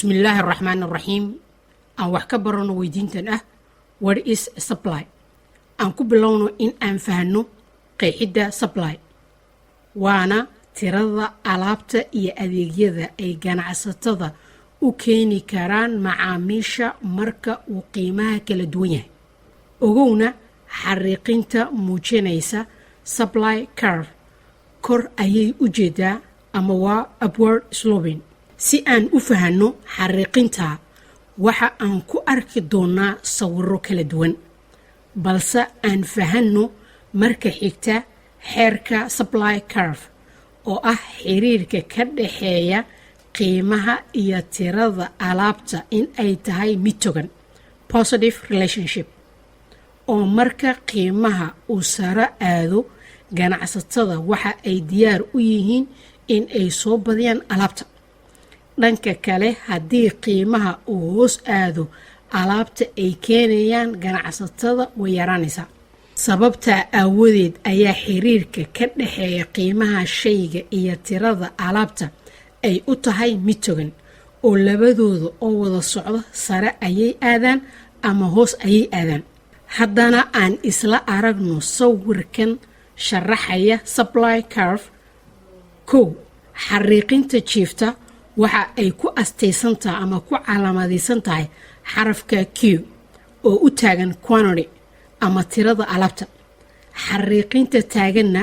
Bismillaahi araxmaan araxiim. Aan wax ka barano weydiintan ah: "What is supply?" Aan ku bilowno in aan fahanno qeexidda supply, waana tirada alaabta iyo adeegyada ay ganacsatada u keeni karaan macaamiisha marka uu qiimaha kala duwan yahay. Ogowna, xariiqinta muujinaysa supply curve kor ayay u jeedaa ama waa upward sloping. Si aan u fahanno xariiqinta, waxa aan ku arki doonaa sawiro kala duwan, balse aan fahanno marka xigta xeerka supply curve, oo ah xiriirka ka dhaxeeya qiimaha iyo tirada alaabta in ay tahay mid togan, positive relationship, oo marka qiimaha uu saro aado, ganacsatada waxa ay diyaar u yihiin in ay soo badiyaan alaabta. Dhanka kale, haddii qiimaha uu hoos aado, alaabta ay keenayaan ganacsatada way yaraanaysaa. Sababtaa aawadeed ayaa xiriirka ka dhexeeya qiimaha shayga iyo tirada alaabta ay u tahay mid togan, oo labadooda oo wada socdo sare ayay aadaan ama hoos ayay aadaan. Haddana aan isla aragno sawirkan sharaxaya supply curve. Kow, xariiqinta jiifta waxa ay ku astaysan tahay ama ku calaamadaysan tahay xarafka Q, oo u taagan quantity ama tirada alaabta. Xariiqinta taaganna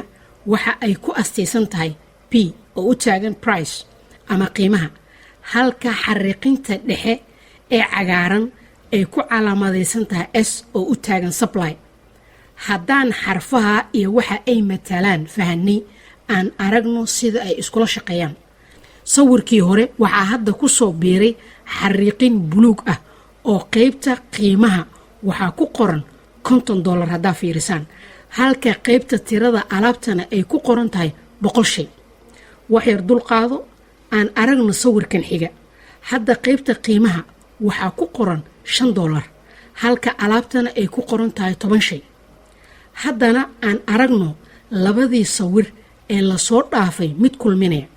waxa ay ku astaysan tahay P, oo u taagan price ama qiimaha, halka xariiqinta dhexe ee cagaaran ay ku calaamadaysan tahay S, oo u taagan supply. Haddaan xarfaha iyo waxa ay matalaan fahanay, aan aragno sida ay iskula shaqeeyaan. Sawirkii hore waxaa hadda ku soo biiray xariiqin buluug ah, oo qeybta qiimaha waxaa ku qoran $50 haddaa fiirisaan, halka qeybta tirada alaabtana ay ku qoran tahay 100 shay. Waxyar dulqaado, aan aragno sawirkan xiga. Hadda qeybta qiimaha waxaa ku qoran $5, halka alaabtana ay ku qoran tahay 10 shay. Haddana aan aragno labadii sawir ee lasoo dhaafay mid kulminaya.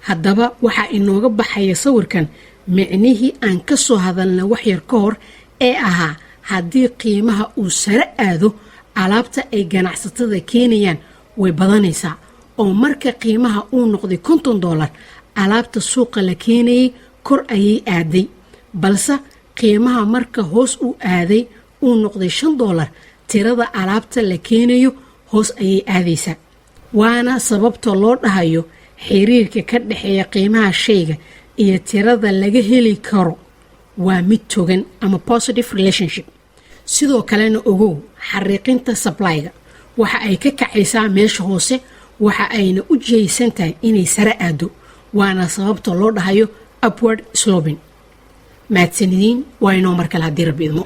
Haddaba waxaa inooga baxaya sawirkan micnihii aan ka soo hadalnay waxyar ka hor ee ahaa haddii qiimaha uu sare aado, alaabta ay ganacsatada keenayaan way badanaysaa, oo marka qiimaha uu noqday $50, alaabta suuqa la keenayay kor ayay aaday, balse qiimaha marka hoos uu aaday, uu noqday $5, tirada alaabta la keenayo hoos ayay aadaysaa. Waana sababta loo dhahayo xiriirka ka dhexeeya qiimaha shayga iyo tirada laga heli karo waa mid togan ama positive relationship. Sidoo kalena ogow, xariiqinta supplyga waxa ay ka kacaysaa meesha hoose, waxa ayna u jihaysan tahay inay sare aado, waana sababta loo dhahayo upward sloping. Mahadsanidin, waa inoo mar kale haddii Rabbi idmo.